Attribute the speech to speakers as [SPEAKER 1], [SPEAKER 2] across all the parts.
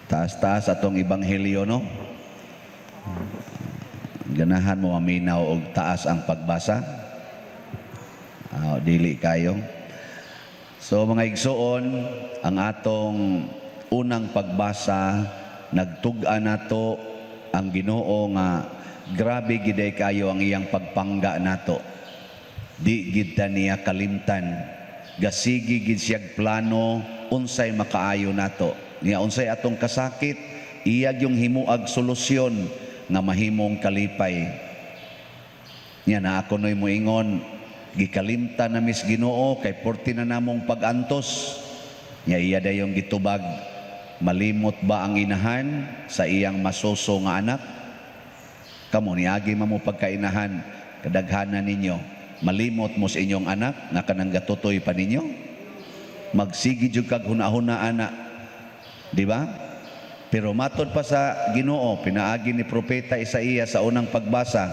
[SPEAKER 1] Taas-taas atong ebanghelyo, no? Ganahan mo maminaw og taas ang pagbasa? Ah, dili kayo. So mga igsuon, ang atong unang pagbasa, nagtug-an nato ang Ginoo nga grabe gid kayo ang iyang pagpangga nato. Di gid ta niya kalimtan. Gasigi gid siyag plano unsay makaayo nato. Niya unsay atong kasakit, iya yung himuag solusyon nga mahimong kalipay. Nya na ako no'y moingon, gikalimtan na mis Ginoo kay porti na namong pag-antos. Nya iya dayong gitubag, malimot ba ang inahan sa iyang masuso nga anak? Kamo niagi man mo pagkainahan, kadaghanan ninyo, malimot mo sa inyong anak nga kanang gatutoy pa ninyo? Magsigi jud kag huna-huna ana. Di ba? Pero matod pa sa Ginoo, pinaagi ni Propeta Isaías sa unang pagbasa,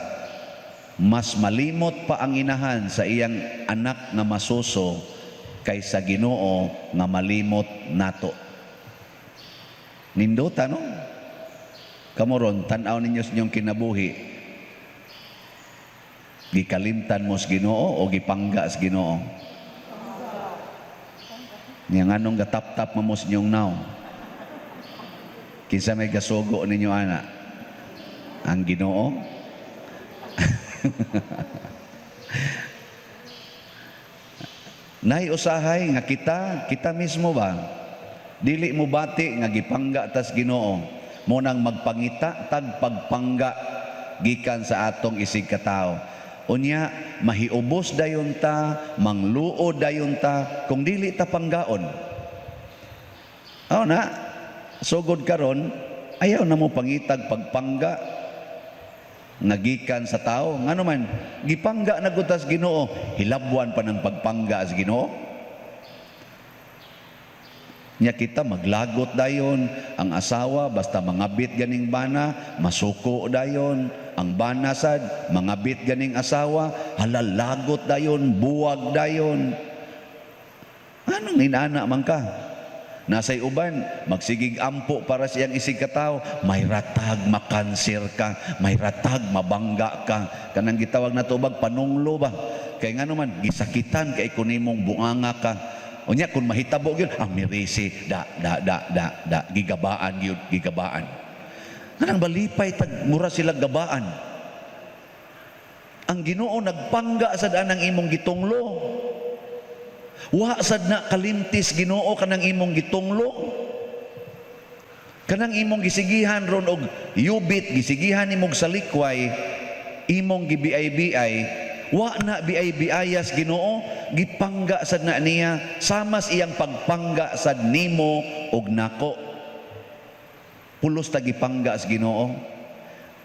[SPEAKER 1] mas malimot pa ang inahan sa iyang anak nga masuso kaysa Ginoo nga malimot nato. Nindota, no? Kamo ron, tan-aw ninyo sa inyong kinabuhi. Gikalimtan mo sa Ginoo o gipangga sa Ginoo? Nya nganong gatap-tap mo sa inyong naw? Kinsa may gasugo ninyo ana? Ang Ginoo? Nay usahay nga kita, kita mismo ba? Dili mo bati nga gipangga tas Ginoo. Mo nang magpangita tag pagpangga gikan sa atong isig katawo. Unya mahiubos dayon ta, mangluo dayon ta kung dili ta panggaon. Aw na, sugod karon ayaw na mo pangitag pagpangga nga gikan sa tao. Ngano man, gipangga na gud tas Ginoo, hilabwan pa ng pagpangga sa Ginoo. Nya kita maglagot dayon, ang asawa basta mangabit ganing bana, masuko dayon, ang bana sad mangabit ganing asawa, halalagot dayon, buwag dayon. Anong inana man ka? Nasay uban, magsigig ampo para siyang isig katawo, may ratag makanser ka, may ratag mabangga ka. Kanang gitawag na tubag panunglo ba? Kay ngano man, gisakitan kay kunimong bunganga ka. Unya kung mahitabo gyud, ang mirisi da da da da da gigabaan gyud, gigabaan. Nganang balipay tag mura sila gabaan. Ang Ginoo nagpangga sad anang imong gitunglo. Wa sad na kalimtis Ginoo kanang imong gitunglo. Kanang imong gisigihan ron og yubit, gisigihan nimog salikway, imong gibiay-biay, wa na biay-biayas Ginoo, gipangga sad na niya samas iyang pagpangga sad nimo og nako. Pulos ta gipangga sa Ginoo.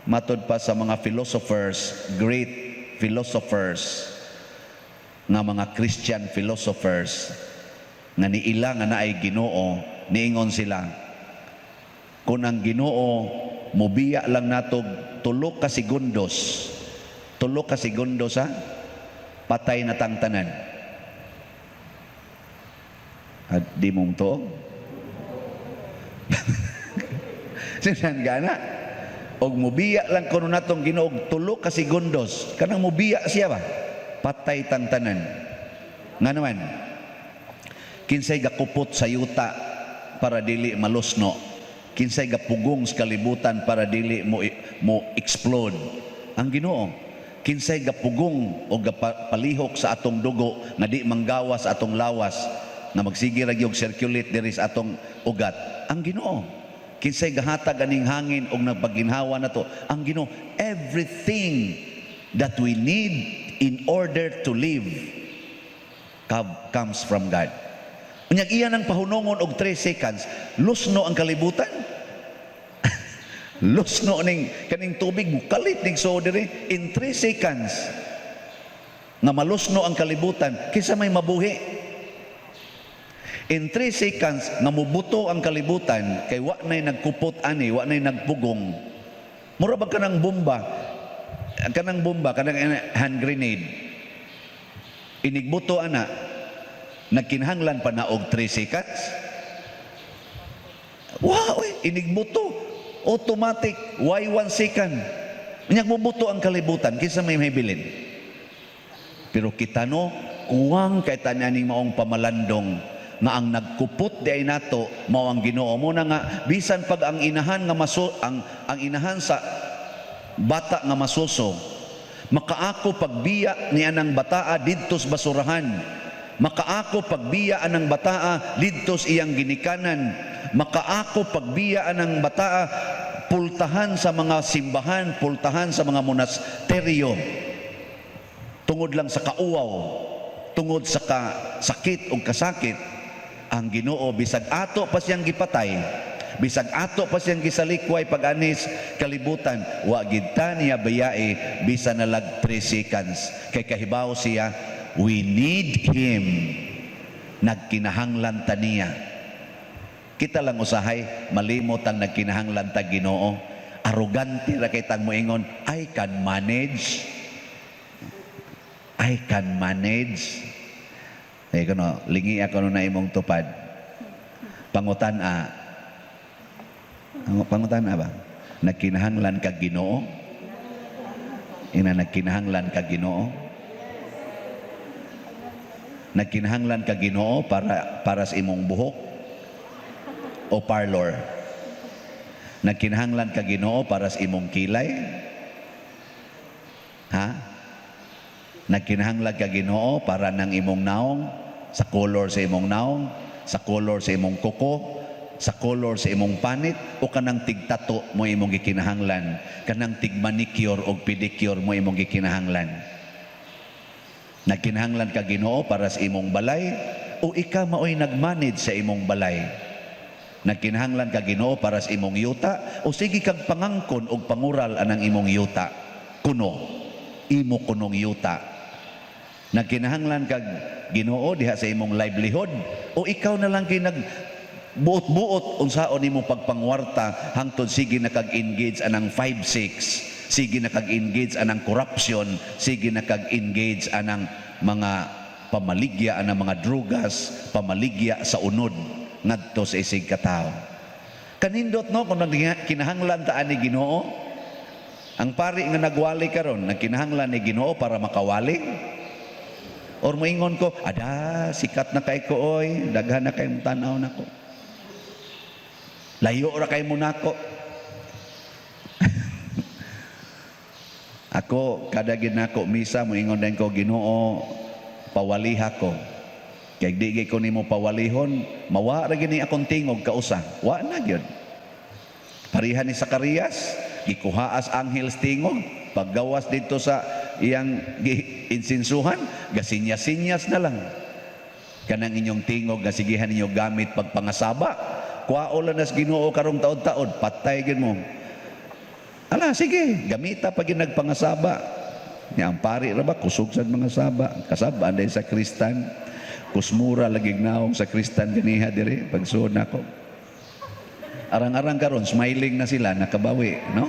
[SPEAKER 1] Matod pa sa mga philosophers, great philosophers, nga mga Christian philosophers nga niila nga naay Ginoo, niingon sila, kung ang Ginoo mobiya lang nato 3 ka segundos, 3 ka segundos ha, patay na tang tanan. At di mong to. Sinan gana. Og mobiya lang kuno natong Ginoo 3 ka segundos, kanang mobiya siya ba? Patay tang tanan. Nga naman, kinsay gakupot sa yuta para dili malusno, kinsay gapugong sa kalibutan para dili mo explode? Ang Ginoo. Kinsay gapugong o gapalihok sa atong dugo nga di manggawas sa atong lawas, nga magsige ra gyud circulate diri sa atong ugat? Ang Ginoo. Kinsay gahatag aning hangin og nagpaginhawa nato? Ang Ginoo. Everything that we need in order to live comes from God. Unyag iya nang pahunongon og 3 seconds, lusno ang kalibutan. Lusno ning kaning tubig mukalit ning so diri in 3 seconds nga malusno ang kalibutan, kinsa may mabuhi? In 3 seconds nga mubuto ang kalibutan kay wa nay nagkupot ani, wa nay nagpugong. Mura ba kanang bomba? Kanang bomba, kanang hand grenade. Inigbuto ana, nagkinahanglan pa na og 3 seconds. Wow, oy, inigbuto. Automatic, why 1 second? Unya mubuto ang kalibutan, kinsa may mahibilin? Pero kita, no, kuwang kay tanan maong pamalandong nga ang nagkupot di ay nato mao ang Ginoo mo na nga bisan pag ang inahan nga maso ang inahan sa bata nga masuso, makaako pagbiya ni anang bataa didto sa basurahan, makaako pagbiya anang bataa didto sa iyang ginikanan, makaako pagbiya anang bataa pultahan sa mga simbahan, pultahan sa mga monasteryo, tungod lang sa kauwaw, tungod sa kasakit o kasakit, ang Ginoo, bisag ato pa siyang gipatay, bisag ato pa siyang gisalikway pag-anis kalibutan, wa gid ta niya bayae bisan nalag 3 seconds, kay kahibaw siya we need him. Nagkinahanglan ta niya. Kita lang usahay malimot ang nagkinahanglan ta Ginoo. Arugante ra kay tang moingon, "I can manage, I can manage." Eh kuno, lingi ako na imong tupad. Pangutan a. Pangutan a ba? Nagkinahanglan ka Ginoo? Ina, nagkinahanglan ka Ginoo? Nagkinahanglan ka Ginoo para sa imong buhok o parlor? Nagkinahanglan ka Ginoo para sa imong kilay? Ha? Nagkinahanglan ka Ginoo para ng imong naong, sa color sa imong naong, sa color sa imong kuko, sa color sa imong panit, o kanang tigtato mo imong gikinahanglan, kanang tig manicure o pedicure mo imong gikinahanglan? Nagkinahanglan ka Ginoo para sa imong balay o ikaw maoy nagmanage sa imong balay? Nagkinahanglan ka Ginoo para sa imong yuta o sige kag pangangkon og pangural anang imong yuta? Kuno imo kunong yuta. Nagkinahanglan kag Ginoo diha sa imong livelihood o ikaw na lang kay nag buot-buot unsaon nimo pagpangwarta hangtod sige na kag-engage anang 5-6, sige na kag-engage anang corruption, sige na kag-engage anang mga pamaligya anang mga drugas, pamaligya sa unod ngadto sa isig katawo? Kanindot, no, kung kinahanglan ta ani Ginoo. Ang pari nga nagwali karon, nagkinahanglan ni Ginoo para makawali? Or moingon ko, "Ada, sikat na kay ko oy, daghan na kay tanaw nako. Layo ra kay mo nako." Ako, kada gid nako misa, moingon din ko, "Ginoo, pawaliha ko. Kay di gid ko nimo pawalihon, mawa ra gid ni akong tingog kausa." Wa na gyud. Pareha ni Zacarias, gikuhaas anghel tingog, paggawas dito sa iyang insinsuhan, gasinyas-sinyas na lang. Kanang inyong tingog nga sigihan ninyo gamit pagpangasaba, kuhao lang nas Ginoo karong taod-taod, patay gid mo. Ala, sige, gamita pag nagpangasaba. Nya ang pari ra ba kusog sad mga saba, kasaba anday sa kristan. Kusmura lagi naong sa kristan ganiha diri pagsuod nako. Arang-arang karon smiling na sila, nakabawi, no?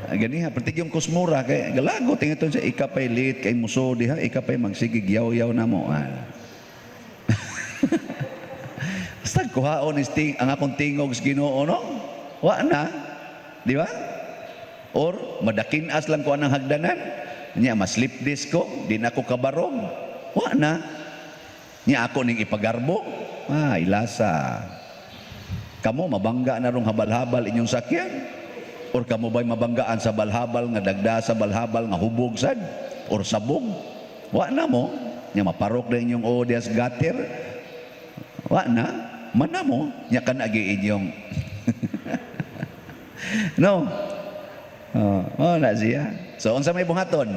[SPEAKER 1] Ganiha perti yung kusmura kay galago tingaton siya ikapay lit kay muso diha, ikapay magsigig yaw-yaw na mo. Ah. Basta kuhaon is ting ang akong tingog sa Ginoo, no? Wa na. Di ba? Or madakinas lang ko anang hagdanan. Nya ma-slip disc ko, di na ako kabarog. Wa na. Nya ako ning ipagarbo. Ah, ilasa. Kamo mabangga na rong habal-habal inyong sakyan? Or kamo ba'y mabanggaan sa balhabal nga dagda, sa balhabal nga hubog sad or sabog? Wa na mo. Nya maparok na inyong odias gutter. Wa na. Mana mo. Nya kanagi inyong no. Oh, na siya. So unsa may buhaton?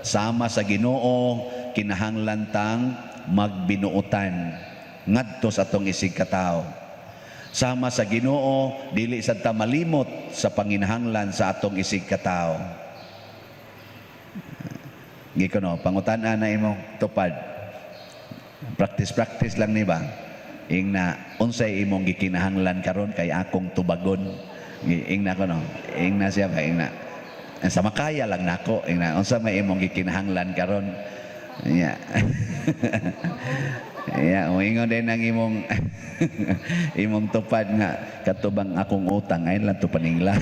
[SPEAKER 1] Sama sa Ginoo, kinahanglan tang magbinuotan ngadto sa atong isig katawo. Sama sa Ginoo, dili sad ta malimot sa panginahanglan sa atong isig katawo. Giko no, pangutan-an na imong tupad. Practice practice lang ni ba? Ingna, unsay imong gikinahanglan karon kay akong tubagon? Ingna ko, no. Ingna siya ba, ingna. Sa makaya lang nako, ingna, unsa may imong gikinahanglan karon? Yeah. Yeah, moingon din ang imong tupad nga katubang akong utang ay lang to paningla.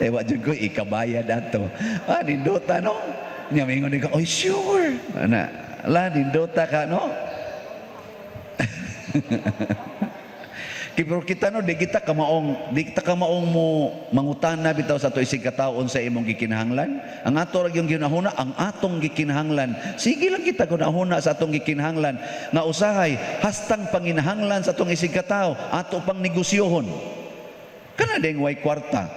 [SPEAKER 1] Eh, wa jud ko ikabayad ato. Ah, nindota, no? Nya moingon din ka, "Oy, sure." Ana, la nindota ka, no? Pero kita, no, di kita kamaong mo mangutana bitaw sa ato isig kataon sa imong gikinahanglan. Ang ato ra yung ginahuna, ang atong gikinahanglan. Sige lang kita gunahuna sa atong gikinahanglan nga usahay hastang panginahanglan sa atong isig katao, ato pang negosyohon. Kana ding way kwarta,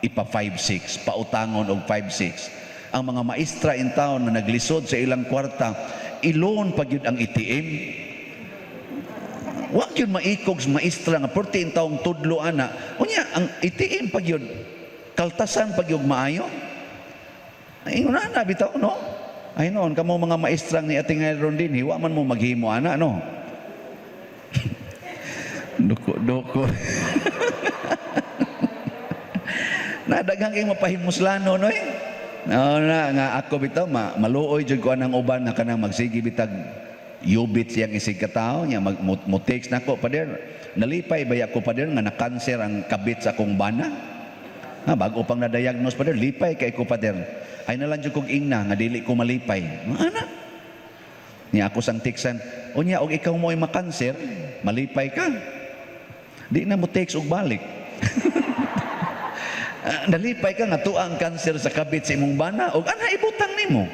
[SPEAKER 1] ipa 5-6, pautangon og 5-6. Ang mga maestra in town na naglisod sa ilang kwarta, i-loan pa gyud ang ATM. Wa gyud maikog sa maestra nga perti in taong tudlo ana. Unya ang ATM pa gyud kaltasan pa gyud maayo. Ay ingon na bitaw, no. Ay noon kamo mga maestrang ni ating ron din, wa man mo maghimo ana, no. Duko duko. Nadaghang kay mapahimuslano, no eh. No na nga ako bitaw maluoy jud ko anang uban nga kanang magsige bitag yubit siyang isig katao niya mag mo text nako, "Pader, nalipay ba ko, pader, nga na-cancer ang kabit sa akong bana? Ha, bago pang na-diagnose, pader, lipay kay ko, pader." Ay nalang jud kog ingna nga dili ko malipay. Mga ana. Niya ako sang teksan, "Unya og ikaw mo ay makanser, malipay ka?" Di na mo text og balik. Ah, nalipay ka nga tuwa ang kanser sa kabit sa imong bana og ana ibutang nimo.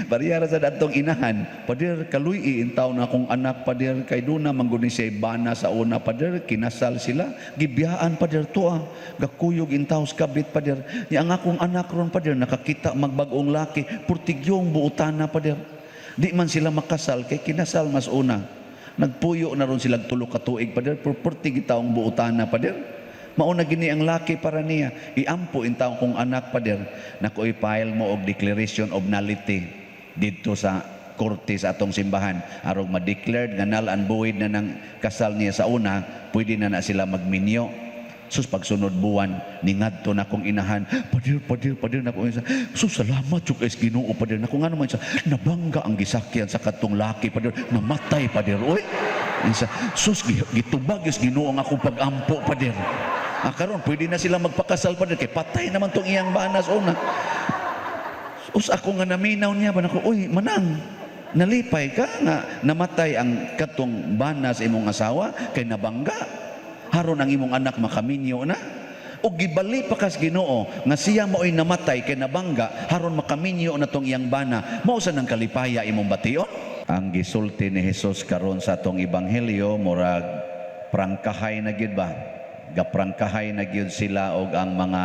[SPEAKER 1] Parehara sa datong inahan, "Pader, kaluy intaw na akong anak, pader, kay duna man gud ni siya bana sa una, pader, kinasal sila, gibiyaan, pader, tuwa, gakuyog intaw sa kabit, pader. Nya ang akong anak ron, pader, nakakita magbag-ong laki, purtigyong buotana, pader. Di man sila makasal kay kinasal mas una. Nagpuyo na ron sila 3 ka tuig, pader, pero purtig taong buotana, pader. Mauna gini ang laki para niya. Iampo in taong kong anak, pader. Nako, i-file mo og declaration of nullity didto sa korte sa atong simbahan. Arog ma-declared nga null and void na ng kasal niya sa una, pwede na na sila magminyo." Sus, pagsunod buwan, ningadto na kong inahan, "Pader, pader, pader," nako isa. "Sus, salamat jud kay Ginoo, pader." Nako, nga naman siya, "Nabangga ang gisakyan sa katong laki, pader, namatay, pader." Uy, isa, sus, gitubag is Ginoo ang akong pag-ampo, pader. Ah, karon pwede na sila magpakasal, pader, kay patay naman tong iyang banas una. Us ako nga naminaw niya ba nako, "Uy, manang, nalipay ka nga namatay ang katong bana sa imong asawa kay nabangga. Haron ang imong anak makaminyo na. O gibali pa kas Ginoo nga siya mao'y namatay kay nabangga haron makaminyo na tong iyang bana. Mao sa nang kalipaya imong bation?" Ang gisulti ni Jesus karon sa atong ebanghelyo, murag prangkahay na gyud ba? Gaprangkahay na gyud sila og ang mga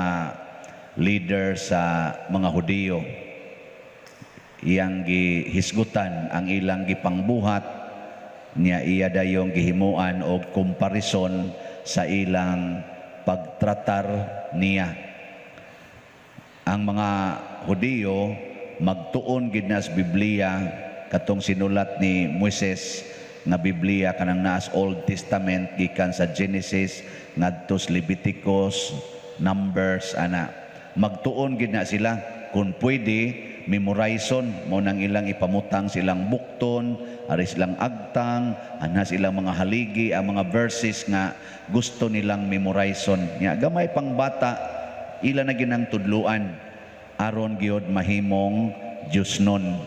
[SPEAKER 1] leader sa mga Hudiyo. Iyang gihisgutan ang ilang gipangbuhat niya, iya dayong gihimuan og komparison sa ilang pagtratar niya. Ang mga Hudiyo magtuon gid na sa Biblia, katong sinulat ni Moises nga Biblia, kanang naas Old Testament gikan sa Genesis ngadto sa Leviticus, Numbers ana. Magtuon gid na sila, kung pwede memorizon mo nang ilang ipamutang silang bukton, ari silang agtang, ana silang mga haligi ang mga verses nga gusto nilang memorizon. Nya gamay pang bata ila na ginang tudluan aron gyud mahimong Diyosnon.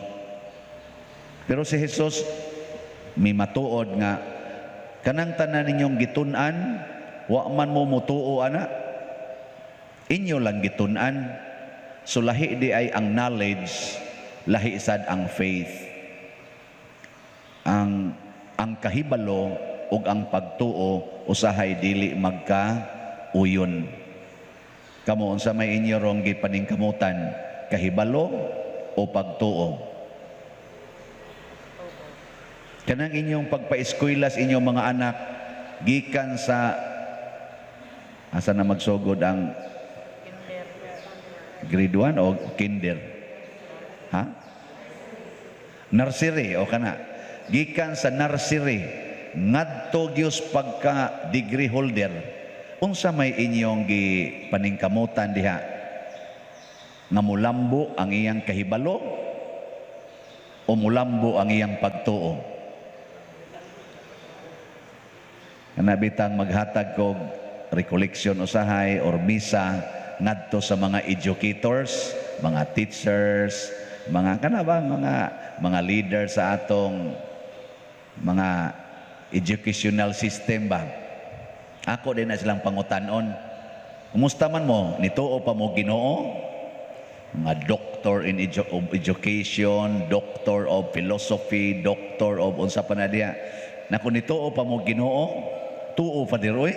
[SPEAKER 1] Pero si Jesus may matuod nga kanang tanan ninyong gitun-an, wa man mo mutuo ana, inyo lang gitun-an. So lahi di ay ang knowledge, lahi sad ang faith. Ang kahibalo ug ang pagtuo usahay dili magka uyon. Kamo, unsa may inyo rong gipaningkamutan, kahibalo o pagtuo? Kanang inyong pagpaeskwela sa inyong mga anak gikan sa asa na magsugod ang grade 1 o kinder? Ha? Nursery o kana. Gikan sa nursery ngadto gyud pagka degree holder. Unsa may inyong gipaningkamutan diha? Nga mulambo ang iyang kahibalo O mulambo ang iyang pagtuo? Kana bitang maghatag kog recollection usahay or misa ngadto sa mga educators, mga teachers, mga kana ba mga leader sa atong mga educational system ba. Ako din na silang pangutanon. Kumusta man mo? Nituo pa mo Ginoo? Mga doctor in of education, doctor of philosophy, doctor of unsa pa na diha. Naku, nituo pa mo Ginoo? Tuo pa oy.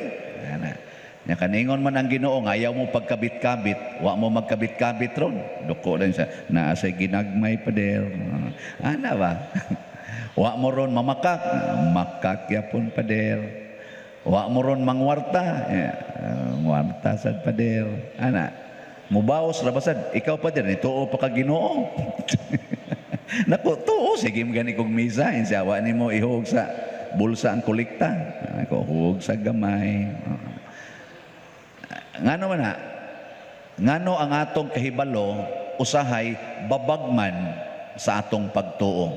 [SPEAKER 1] Ana. Nya kaningon man ang Ginoo nga ayaw mo pagkabit-kabit, wa mo magkabit-kabit ron. Duko din sa naa say ginagmay, pader. Ana ba? Wa mo ron mamakak, makak yapon, pader. Wa mo ron mangwarta, eh, ngwarta sad, pader. Ana. Mubaos ra basad, ikaw, pader, nituo pa ka Ginoo? Nako, tuo sige mo gani kog misa, insa wa nimo ihug sa bulsa ang kolekta. Ako hug sa gamay. Ngano man na? Ngano ang atong kahibalo usahay babagman sa atong pagtuo?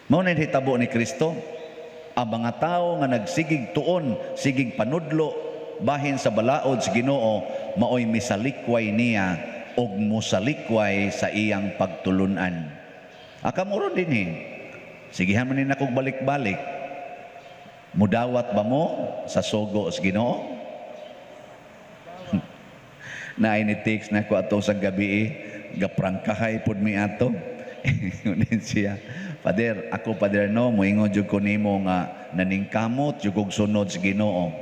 [SPEAKER 1] Mao na hitabo ni Kristo. Ang mga tao nga nagsigig tuon, sigig panudlo bahin sa balaod sa Ginoo, maoy misalikway niya og mosalikway sa iyang pagtulunan. Akamo ron din eh. Sigihan man ni nakog balik-balik. Mudawat ba mo sa sugo sa Ginoo? Na ni text na ko ato sa gabi eh. Gaprangkahay pud mi ato. Ingon siya, "Pader, ako, pader, no, moingon jud ko nimo nga naningkamot jud kog sunod sa Ginoo.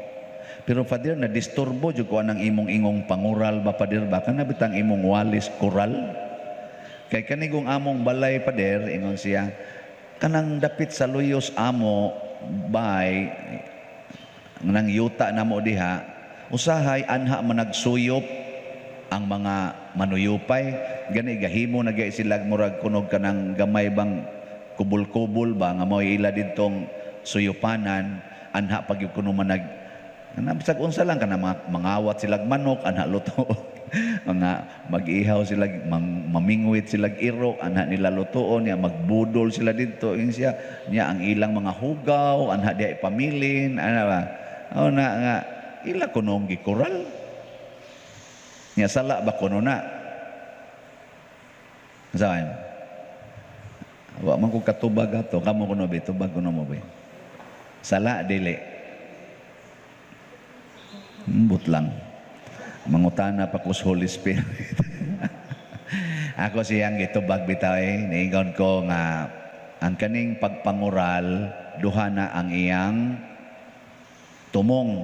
[SPEAKER 1] Pero Father, na-disturbo jud ko anang imong ingong pangural ba, pader ba? Kana bitang imong walis kural? Kay kanigong among balay, pader," ingon siya, "kanang dapit sa luyos amo bay nang yuta namo diha, usahay anha man nagsuyop ang mga manuyupay. Gani gahimo na gay sila murag kunog kanang gamay bang kubol-kubol ba nga mo'y ila didtong suyupanan. Anha pag kuno man nag ana bisag unsa lang kana, mga mangawat silag manok anha, luto, mga mag-ihaw sila, mamingwit sila iro anha nila lutoon niya, magbudol sila didto," yun siya niya, "ang ilang mga hugaw anha diha ipamilin ana ba." O na nga ila kunong gikural niya, sala ba kuno na? Saan? Wa man ko katubag ato, kamo kuno be, tubag kuno mo be. Sala, dili? But lang. Mangutana pa ko sa Holy Spirit. Ako siyang gitubag bitaw eh. Niingon ko nga ang kaning pagpangural, duha na ang iyang tumong,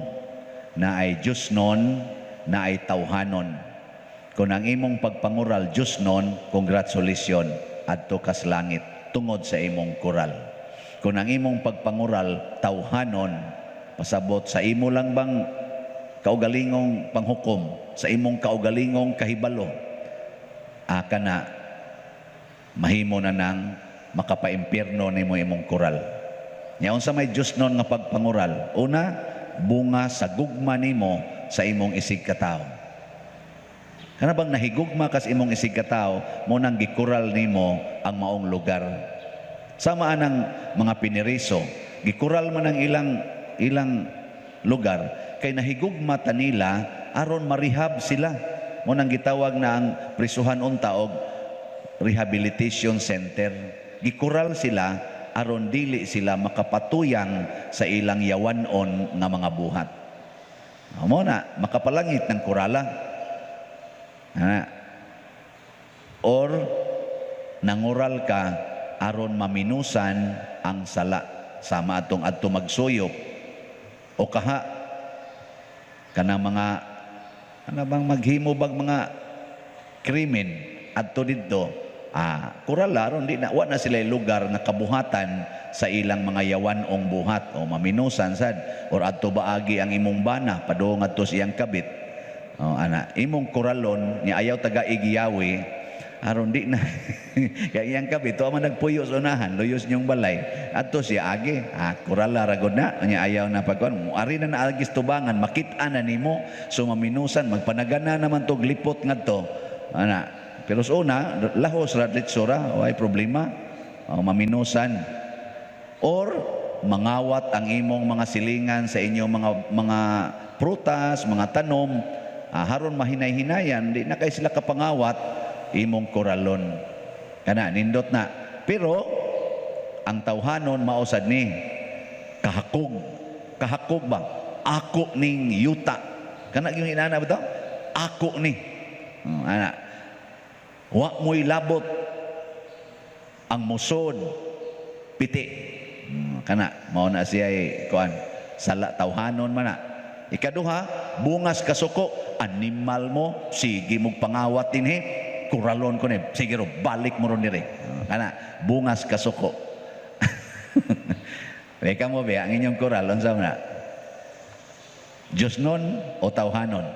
[SPEAKER 1] na ay Diyosnon, na ay tawhanon. Kung ang imong pagpangural Diyosnon, congratulations, adto kas langit tungod sa imong kural. Kung ang imong pagpangural tawhanon, pasabot sa imo lang bang kaugalingong panghukom, sa imong kaugalingong kahibalo, aka na mahimo na nang makapaimpierno nimo imong kural. Nya unsa may Diyosnon nga pagpangural? Una, bunga sa gugma nimo sa imong isig katawo. Kana bang nahigugma kas imong isig katawo, mo nang gikural nimo ang maong lugar. Sama anang mga piniriso, gikural man ang ilang ilang lugar kay nahigugma ta nila aron marehab sila. Mo nang gitawag na ang prisuhan unta og rehabilitation center. Gikural sila aron dili sila makapatuyang sa ilang yawanon nga mga buhat. Mo na makapalangit ng kurala. Ana. Or nangural ka aron maminusan ang sala, sama atong adto magsuyop o kaha kanang mga ano bang maghimo bag mga krimen adto didto, kural aron di na wa na sila lugar nga kabuhatan sa ilang mga yawanong buhat o maminusan sad, or adto baagi ang imong bana padung adto sa iyang kabit o ana imong kuralon ni ayaw taga igiyawi aron di na kay iyang kabit to man nagpuyo sa unahan luyos niyong balay adto siya agi, kurala ra gud na nya ayaw na pagkuan ari na naagis tubangan, makit-an na nimo, so maminusan magpanagana naman tog lipot ngadto ana. Pero sa una, lahos ra, diretso ra, way problema. O, maminusan. Or mangawat ang imong mga silingan sa inyong mga prutas, mga tanom, haron mahinay-hinayan, di na kay sila kapangawat, imong koralon. Kana nindot na. Pero ang tawhanon mao sad ni kahakog. Kahakog ba? Ako ning yuta. Kana yung inana ba to? Ako ni. Ana. Wa mo'y labot ang musod piti. Kana mao na siya kuan sala, tawhanon man na. Ikaduha, bungas kasuko, animal mo, sige mong pangawat dinhi, kuralon ko ni, sige ro, balik mo ron diri. Kana bungas kasuko. Reka mo ba, ang inyong koral, unsa man na? Diyosnon o tawhanon?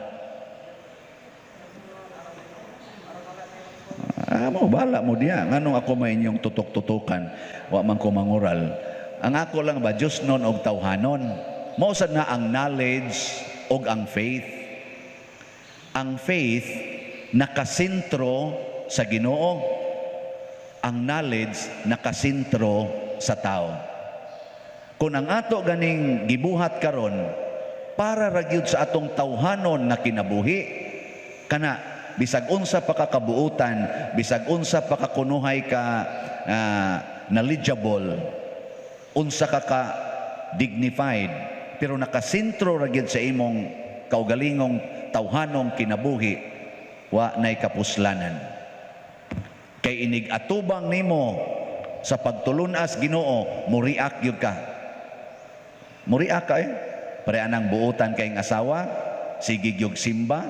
[SPEAKER 1] Ah, mo bala mo diya. Nganong ako may inyong tutok-tutukan, wa man ko mangural. Ang ako lang ba, Diyosnon og tawhanon. Mao sad na ang knowledge og ang faith. Ang faith nakasentro sa Ginoo. Ang knowledge nakasentro sa tao. Kung ang ato ganing gibuhat karon para ra gyud sa atong tawhanon nga kinabuhi, kana bisag unsa pa ka kabuutan, bisag unsa pa ka kunuhay ka knowledgeable, unsa ka ka dignified, pero nakasentro ra gyud sa imong kaugalingong tawhanong kinabuhi, wa nay kapuslanan. Kay inig atubang nimo sa pagtulunas Ginoo, muriak gyud ka. Muriak ka eh. Pare anang buutan kay asawa, sige gyud simba,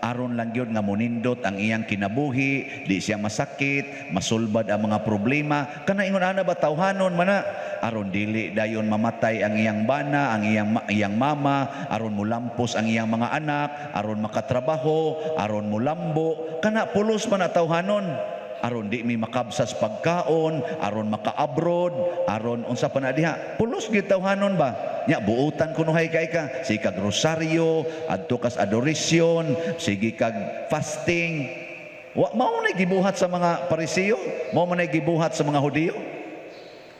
[SPEAKER 1] aron lang gyud nga monindot ang iyang kinabuhi, di siya masakit, masulbad ang mga problema. Kana ingon ana ba, tawhanon man na. Aron dili dayon mamatay ang iyang bana, ang iyang mama, aron mulampos ang iyang mga anak, aron makatrabaho, aron mulambo. Kana pulos man na tawhanon. Aron di mi makabsas pagkaon, aron maka-abroad, aron unsa pa na diha. Pulos gyud tawhanon ba? Nya buutan kunuhay kay ka, sige kag rosaryo, adto kas adoration, sige kag fasting. Wa mao na gibuhat sa mga Pariseo, mao man nay gibuhat sa mga Hudiyo.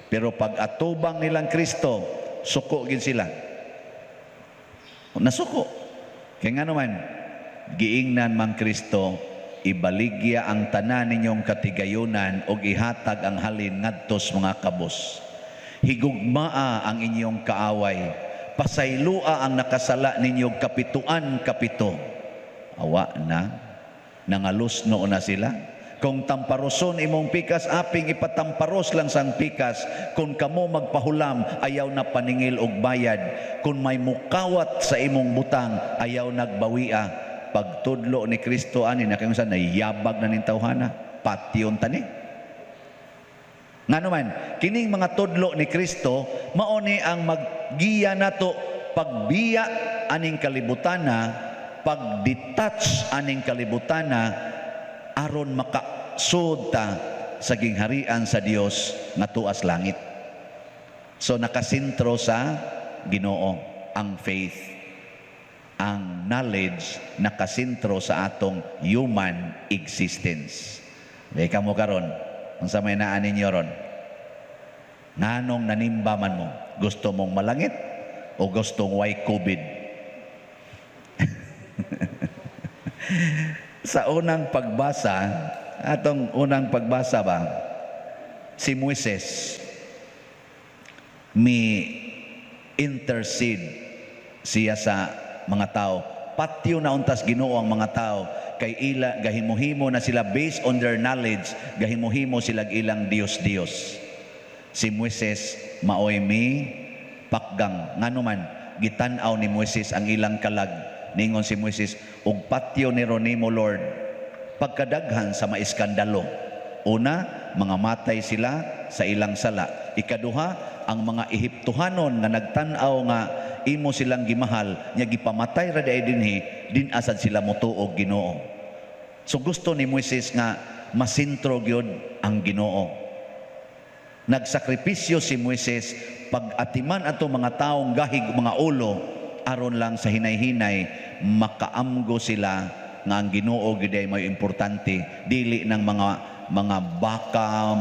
[SPEAKER 1] Pero pag atubang nilang Kristo, suko gid sila. Nasuko. Kaya nga naman, giingnan mang Kristo, ibaligya ang tanan ninyong katigayunan og ihatag ang halin ngadtos mga kabos. Higugmaa ang inyong kaaway. Pasaylua ang nakasala ninyo kapituan kapito. Awa na. Nangalusno na sila. Kung tamparoson imong pikas, aping ipatamparos lang sang pikas. Kung kamo magpahulam, ayaw na paningil og bayad. Kung may mukawat sa imong butang, ayaw nagbawia. Pagtudlo ni Kristo ani, nakayong sa nayabag na ning tawhana, patyon tani. Ngano man, kining mga tudlo ni Kristo, mao ni ang maggiya nato pagbiya aning kalibutana, pag-detach aning kalibutana, aron makasud ta sa gingharian sa Dios nga tuas langit. So nakasentro sa Ginoo ang faith. Ang knowledge nakasentro sa atong human existence. Di mo karon, unsa may naa ninyo ron? Nganong nanimba man mo? Gusto mong malangit o gustong way COVID? Sa unang pagbasa, atong unang pagbasa ba, si Moises mi intercede siya sa mga tao. Patyo na untas Ginoo ang mga tao kay ila gahimo-himo na sila based on their knowledge, gahimo-himo sila ilang Dios-Dios. Si Moises maoy mi pakgang. Ngano man, gitan-aw ni Moises ang ilang kalag. Ningon si Moises, ug patyo ni nimo, Lord, pagkadaghan sa maiskandalo. Una, mga matay sila sa ilang sala. Ikaduha, ang mga Ehiptohanon nga nagtan-aw nga imo silang gimahal, nya gipamatay ra diay dinhi, din asad sila motuog Ginoo. So gusto ni Moises nga masintro gyud ang Ginoo. Nagsakripisyo si Moises pag-atiman ato mga taong gahig mga ulo, aron lang sa hinay-hinay makaamgo sila nga ang Ginoo gyud ay may importante, dili ng mga baka,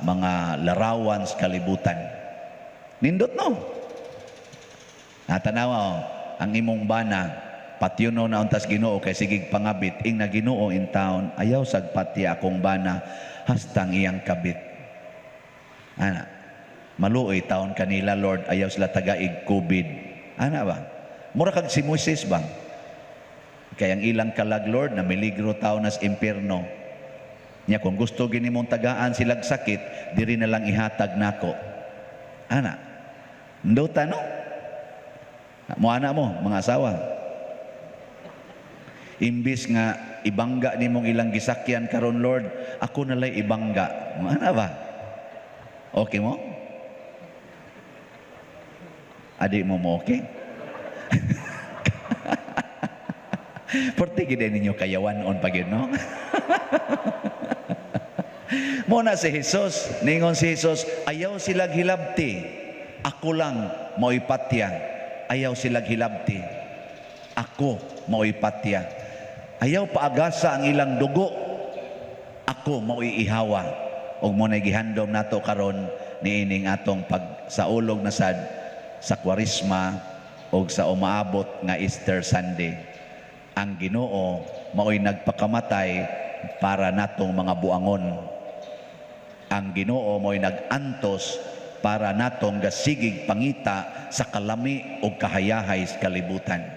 [SPEAKER 1] mga larawan sa kalibutan. Nindot, no? Natanawa, oh, ang imong bana, patyono na untas Ginoo kay sigig pangabit, ing na Ginoo in town, ayaw sag patya akong bana hastang iyang kabit. Ana, maluoy taon kanila, Lord, ayaw sila tagaig COVID. Ana ba? Mura kag si Moises bang? Kay ang ilang kalag, Lord, na miligro taon nas impierno. Nya kung gusto gini mong tagaan silag sakit, diri na lang ihatag nako. Ana. Nduta, no? Mo ana mo, mga asawa. Imbis nga ibangga nimong ilang gisakyan karon, Lord, ako na lay ibangga. Mo ana ba? Okay mo? Adi mo mo okay? Porti gid ninyo kayawan on pag yun, no? Mo na si Jesus, ningon si Jesus, ayaw sila hilabti. Ako lang mao'y patya. Ayaw sila hilabti. Ako mao'y patya. Ayaw paagasa ang ilang dugo. Ako mao'y ihawa. Og mo na gihandom nato karon niining atong pagsaulog na sad sa Kwaresma og sa umaabot nga Easter Sunday. Ang Ginoo mao'y nagpakamatay para natong mga buangon. Ang Ginoo mo'y nag-antos para natong gasigig pangita sa kalami o kahayahay sa kalibutan.